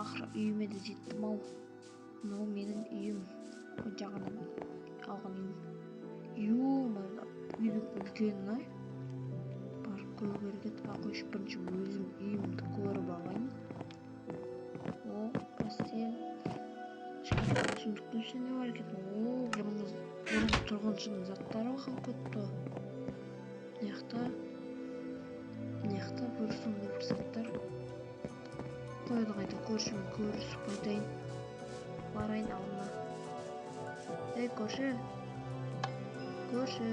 Ақыры үйіме де жеттім ау. Мынау менің үйім. Жағынан алған үйім. Ё-моё, үйдің үлкенін ай. Барып көру керек еді. А, қойшы, бірінші өзім үйімді көріп алайын. О, постель. Сундуктың ішінде не бар екен? О, бұрынғы тұрғыншының заттары қалып кетті. Мына жақта бір сондай бір заттар. Қойды қайта көршімен көрісіп қайтайын. Барайын алдына. Ей, көрші. Көрші.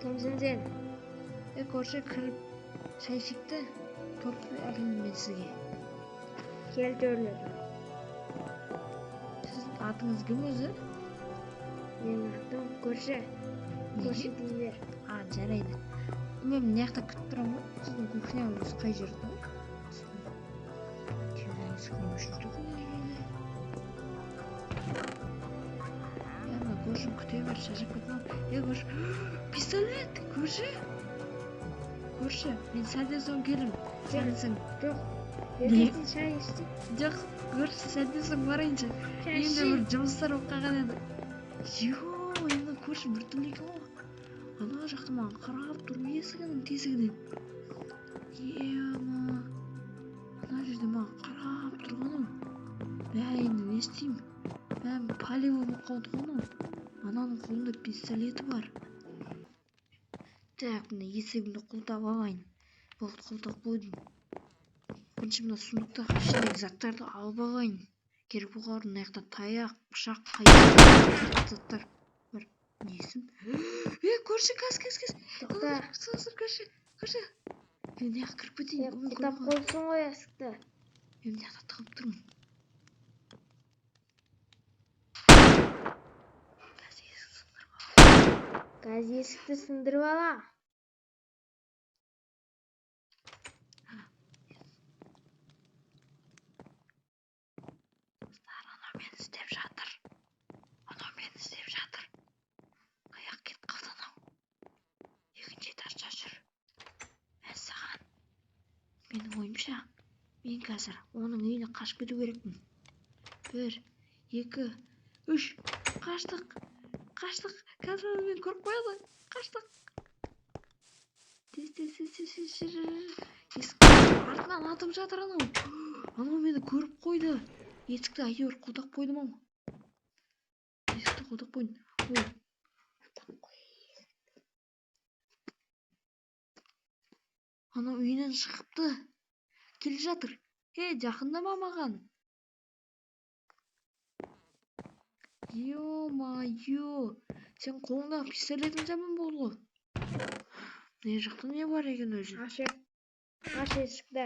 Кімсің сен? Ей, көрші, кіріп шай ішейік те, торт әкелдім мен сізге. Кел төрлет. Сіздің атыңыз кім өзі? Менің атым көрші. Көрші дей бер. А, жарайды. Мен мына жақта күтіп тұрамын ғой. Сіздің кухняңыз өзі қай жерде? Мына көршім күте бер, шаршап кеттім ау. Ей, көрші, пистолет, көрші. Көрші, мен сәлден соң келемін. Сәлден соң. Жоқ. Ертесін шай ішсек. Жоқ, көрші, сәлден соң барайыншы. Үйімде бір жұмыстар болып қалған еді. Ё, енді көрші біртүрлі екен ғой. Ана жақта маған қарап тұр есігінің тесігінен. Ема, ана жерде маған қарап тұрғаным. Мә, енді не істеймін? Мә, палево болып қалды ғой анау. Ананың қолында пистолеті бар. Так, мына есігімді құлыптап алайын. Болды, құлыптап қойдым. Бірінші мына сундуктағы ішіндегі заттарды алып алайын. Керек болғаны мына жақта таяқ, пышақ, қайшы заттар бар. Несін? Ей, көрші, кәз, кәз, кәз. Тоқта. Көрші, көрші, көрші. Мен мына жаққа кіріп кетейін. Құлыптап қойыпсың ғой есікті. Мен мына жақта тығылып тұрмын. Қазір есікті сындырып ал. Қазір есікті сындырып ала. Достар, анау мені іздеп жатыр. Анау мені іздеп жатыр. Аяқ кетіп қалды анау. Екінші этажда жүр. Мәссаған. Менің ойымша, мен қазір оның үйіне қашып кету керекпін. 1, 2, 3. Қаштық. Қаштық. Қазір оны мені көріп қояды. Қаштық. Тез, тез, тез, тез, тез, жүр, жүр, жүр. Есік артынан атып жатыр анау. Анау мені көріп қойды. Есікті әйтеуір құлдап қойдым ау. Есікті құлдап қойдым. Ой. Анау үйінен шығыпты. Келе жатыр. Ей, жақындама маған. Ё-моё. Сен қолыңдағы пистолетің жаман болды ғой. Мына жақта не бар екен өзі? Аш, аш есікті.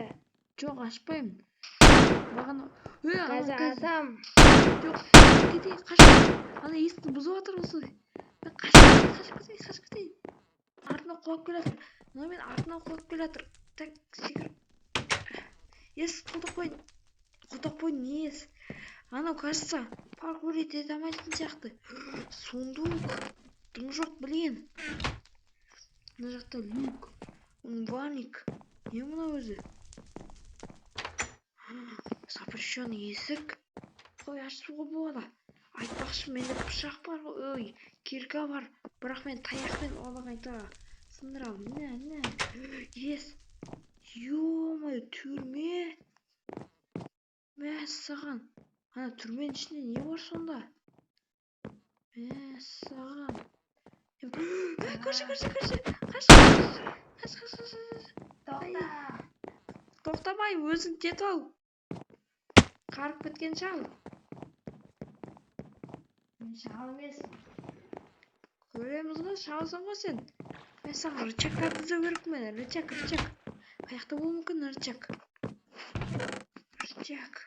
Жоқ, ашпаймын. Маған ей, анау Қазір қазір атам. Жоқ, кетейін, қаш. Ана есікті бұзып жатыр осы. Мен қашып кетейін, қашып кетейін, қашып кетейін. Артынан қуып келе жатыр. Мынау мен артынан қуып келе жатыр. Так, секіріп. Есікті құлдап қойдым. Құлдап қойдым, ес. Анау, кажется, паркур ете алмайтын сияқты. Сундук. Дым жоқ, блин. Мына жақта люк. Умывальник. Не мынау өзі? Запрещенный есік. Қой, ашуға болады. Айтпақшы, менде пышақ бар ғой. Ой, кирка бар. Бірақ мен таяқпен оны қайта сындырамын. Міне, міне. Ес. Ё-моё, түрме. Мәссаған. Ана түрменің ішінде не бар сонда? Мәссаған. Көрші, көрші, көрші. Қаш, қаш, қаш, қаш, қаш, қаш. Тоқта. Тоқтамай, өзің кет ал. Қарып кеткен шал. Мен шал емеспін. Көреміз ғой, шалсың ғой сен. Мен саған рычагтарды іздеу керек мен. Рычаг, рычаг. Қай жақта болуы мүмкін рычаг? Рычаг.